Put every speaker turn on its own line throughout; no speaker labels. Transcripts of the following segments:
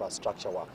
infrastructure work.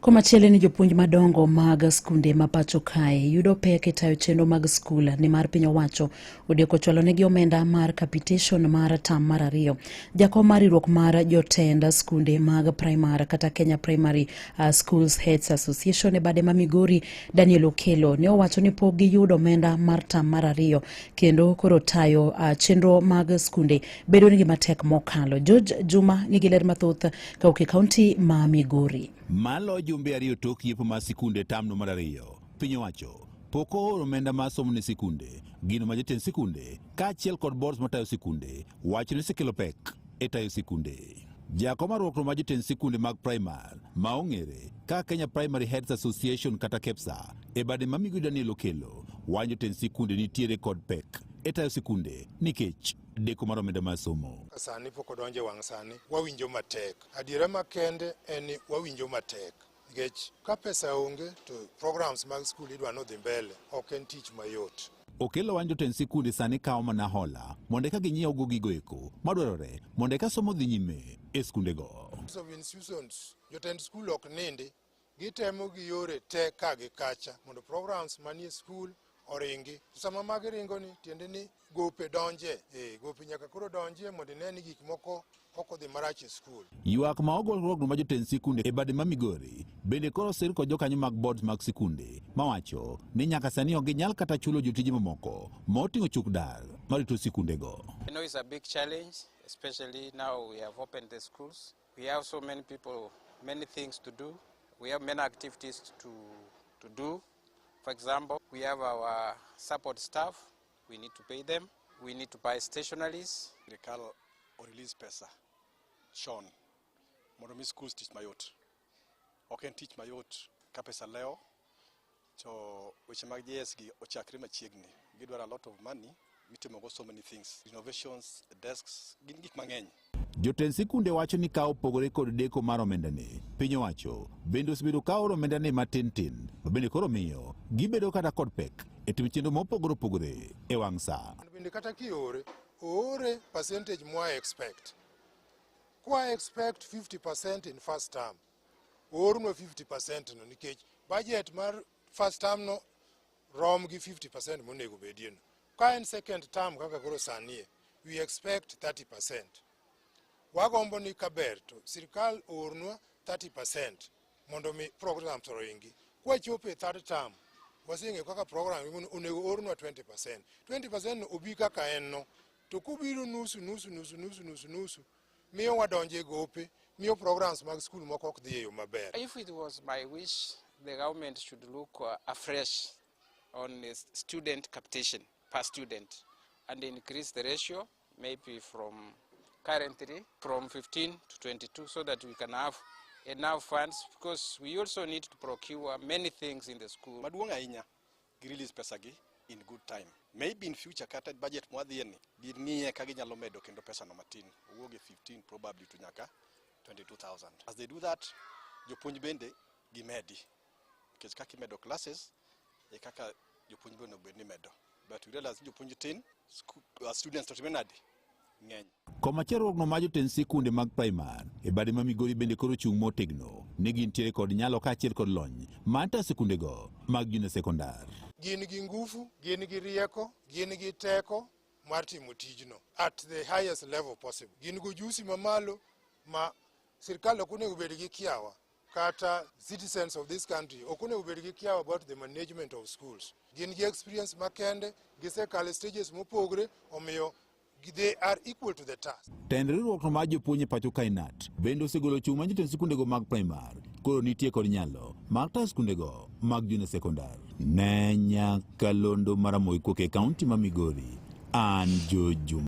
Komachielo ni jopuonj madongo mag skunde ma pacho kae yudo pek e tayo chenro mag skul nimar piny owacho odeko chwalo negi omenda mar capitation mar tam mar ariyo. Jakom mar riwruok mar jotend skunde mag primar kata Kenya Primary Schools Heads Association e bade ma Migori Daniel Okello ne owacho ni pok giyudo omenda mar tam mar ariyo kendo koro tayo chenro mag skunde bedo nigi matek mokalo. George Juma nigi ler mathoth kawuok e kaunti ma Migori.
Malo jumbe 2 tok yepo mar sikunde tamno mar ariyo, piny owacho pok ooro omenda mar somo ne sikunde, gino ma jotend sikunde kaachiel kod boards matayo sikunde wacho ni osekelo pek e tayo sikunde. Jakom mar riwruok mar jotend sikunde mag primar ma ong'ere kaka Kenya Primary Heads Association kata KEPSA e bade ma Migori Daniel Okello wacho jotend sikunde nitiere kod pek e tayo sikunde nikech deko mar omenda mar somo.
Sani pok odonjo e wang' sani, wawinjo matek. Adiera makende en ni wawinjo matek nikech ka pesa onge to programs mag skul idwa ni odhi mbele, ok en tich mayot.
Okello wacho jotend sikunde sani kawo mana hola mondo eka ginyiew go gigo eko madwarore mondo eka somo dhi nyime e skundego.
Of institutions, jotend skul ok nindi, gitemo gi yore te ka gi kacha mondo programs manie skul oringi. To sama magi ringo ni tiende ni gope donje, gope nyaka koro donje mondo ine ni gik moko ok odhi marach e skul.
Ywak ma ogol riwruogno mar jotend sikunde e bade ma Migori bende koro osir kod jokanyo mag boards mag sikunde mawacho ni nyaka sani ok ginyal kata chulo jotije mamoko moting'o chuk dar marito sikundego.
I know it's a big challenge, especially now we have opened the schools. We have so many people, many things to do. We have many activities to do. For example, we have our support staff. We need to pay them. We need to buy stationaries.
Sirikal o release pesa chon mondo mi schools tich mayot. Ok en tich mayot ka pesa lewo to weche mag JS gi ochakre machiegni. Gidwaro a lot of money mitimogo so many things. Renovations, desks, gin gik mang'eny.
Jotend sikunde wacho ni ka opogore kod deko mar omendani, piny owacho bende osebedo ka oro omendani matin tin, ma bende koro miyo gibedo kata kod pek e timo chenro mopogore opogore e wang' sa.
Bende kata kiore, oore percentage mwa expect. Kwa expect 50% in first term, oornwa 50% no nikech budget mar first term no rom gi 50% monego bedie no. Ka en second term kaka koro sani, we expect 30%. Wagombo ni kaber to sirikal oornwa 30% mondo mi programs oringi. Kwachopo e third term, waseng'eyo kaka program onego oornwa 20%. 20% no obi kaka en no, to kobiro nusu nusu nusu nusu nusu nusu, miyo wadonjo e gope, miyo programs mag skul moko ok dhi e yo maber.
If it was my wish, the government should look afresh on the student capitation per student and increase the ratio maybe from currently from 15 to 22 so that we can have enough funds, because we also need to procure many things in the school.
Maduong' ahinya, gi release pesa gi in good time. Maybe in future kata budget mwadhiye ni, ging'iye ka ginyalo medo kendo pesa no matin. Owuog e 15 probably to nyaka 22,000. As they do that, jopuonj bende gimedi. Nikech kaka imedo classes, e kaka jopuonj bende onego bed ni imedo. But we realize jopuonj tin, students to time nade? Ng'eny.
Komachielo riwruogno mar jotend sikunde mag primar e bade ma Migori bende koro chung' motegno ni gintiere kod nyalo kaachiel kod lony mar tayo sikundego mag junior secondar.
Gin gi ngufu, gin gi rieko, gin gi teko mar timo tijno at the highest level possible. Gin gi ujusi mamalo ma sirkal ok onego bed gi kiawa, kata citizens of this country ok onego bed gi kiawa about the management of schools. Gin gi experience makende, gisekalo stages mopogre, omiyo they are equal to the task.
Tend riwruok mar jopuonj e pacho kae KNUT bende osegolo chung' mar jotend sikundego mag primar koro nitie kod nyalo mar tayo sikundego mag junior secondar. Ne nyakalondo mar Ramogi kowuok e kaunti ma Migori, an George Juma.